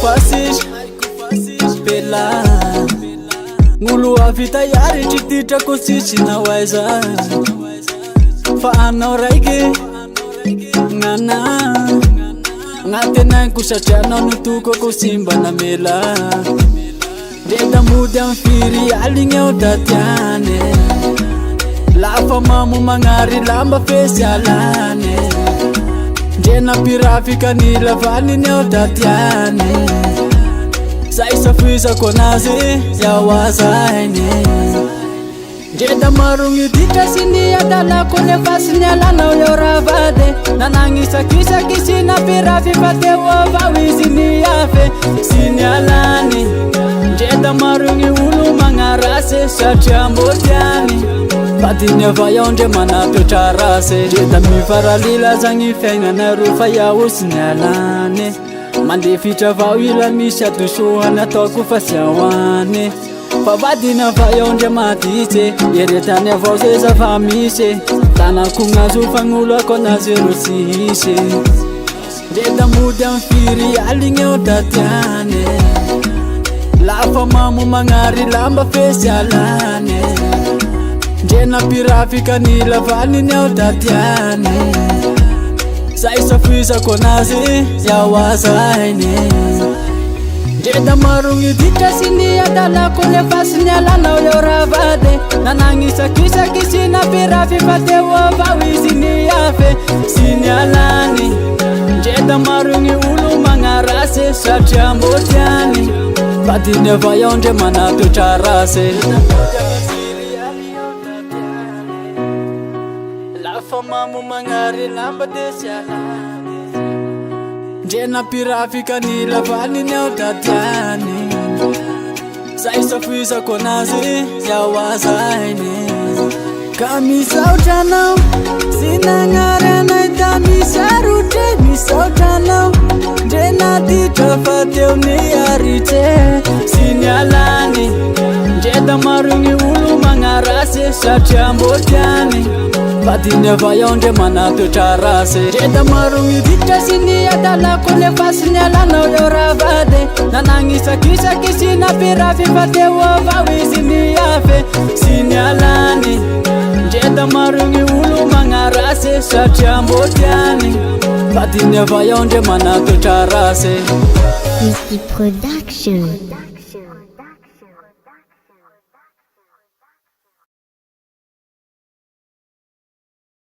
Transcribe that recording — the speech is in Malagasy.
fa sisy Bella Gn'olo avita hiaritry titrako tsisy na ho aiza Fa anao raiky Gnana Gn'antenaiko satria anao no tokako tsy mba namela Ndre mody amy firy aligny eo tatiane Lafa mamo magnary lamba fesy alane Ndre nampirafika ny lavaniny eo tatiane Zay safoizako anazy iaho azainy Ndre da maro gny ditra sy ny adalako nefa sy ny alanao eo ravady Nanagnisakisaky sy nampirafy fa teo avao izy niafe sy ny alany Ndre da maro gny olo magnarasy satria mbô tiany Vadiny avao iaho ndre manatoetra rasy Ndre da mifaralila zagny fiaignanareo fa iaho sy ny alany Mandefitra avao ila misy adosoany ataoko fa sy ahoany Fa vadina fa eo ndre maditse Eretany avao zay zava-misy Tanako gnazo fagnoloako anazy ro tsy hisy Ndre da mody amy firy aligny eo tatiane Lafa mamo magnary lamba fesy alane Ndre nampirafika ny lavaniny eo tatiane Zay safoizako anazy iaho azainy Ndre da maro gny ditra sy ny adalako nefa sy ny alanao eo ravady Nanagnisakisaky sy nampirafy fa teo avao izy niafe sy ny alany Ndre da maro gny olo magnarasy satria mbô tiany Vadiny avao iaho ndre manatoetra rasy Lafa mamo magnary lamba de sy alany Ndre nampirafika ny lavaniny eo tatiany Zay safoizako anazy iaho azainy Ka misaotra anao sy nagnary anay da misarotry Misaotra anao ndre naditra fa teo niaritse sy ny alany Ndre da maro gny olo magnarasy satria mbô tiany Vadiny avao iaho ndre manatoetra rasy Ndre da maro gny ditra sy ny adalako nefa sy ny alanao eo ravady Nanagnisakisaky sy nampirafy fa teo avao izy niafe sy ny alany Ndre da maro gny olo magnarasy satria mbô tiany Vadiny avao iaho ndre manatoetra rasy Misty Production.